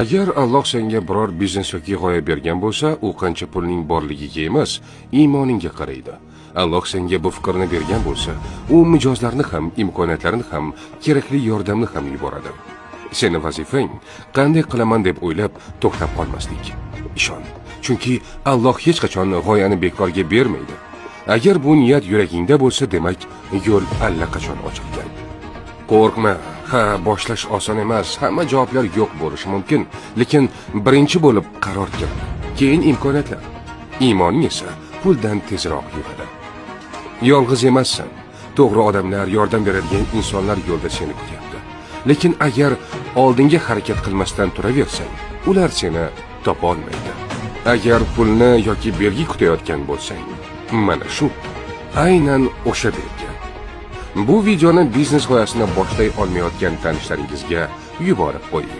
Agar Alloh senga biror biznes yoki g'oya bergan bo'lsa, u qancha pulning borligiga emas, iymoningga qaraydi. Alloh senga bu fikrni bergan bo'lsa, u mijozlarni ham, imkoniyatlarni ham, kerakli yordamni ham yuboradi. Seni vazifang qanday qilaman deb o'ylab to'xtab qolmaslik. Ishon, chunki Alloh hech qachon g'oyani bekorga bermaydi. Agar bu niyat yuragingda bo'lsa, demak, yo'l allaqachon ochilgan. Qo'rqma. Ha, boshlash oson emas. Hamma javoblar yo'q bo'lishi mumkin, lekin birinchi bo'lib qaror kerak. Keyin imkoniyatlar. Iymoning esa puldan tezroq yuradi. Yolg'iz emassan. To'g'ri odamlar, yordam beradigan insonlar yo'lda seni kutyapti. Lekin agar oldinga harakat qilmasdan turaversang, ular seni topa olmaydi. Agar pulni yoki belgi kutayotgan bo'lsang, mana shu aynan o'sha belgi. Bu videoni biznes g'oyasini boshlay olmayotgan tanishlaringizga yuborib qo'ying.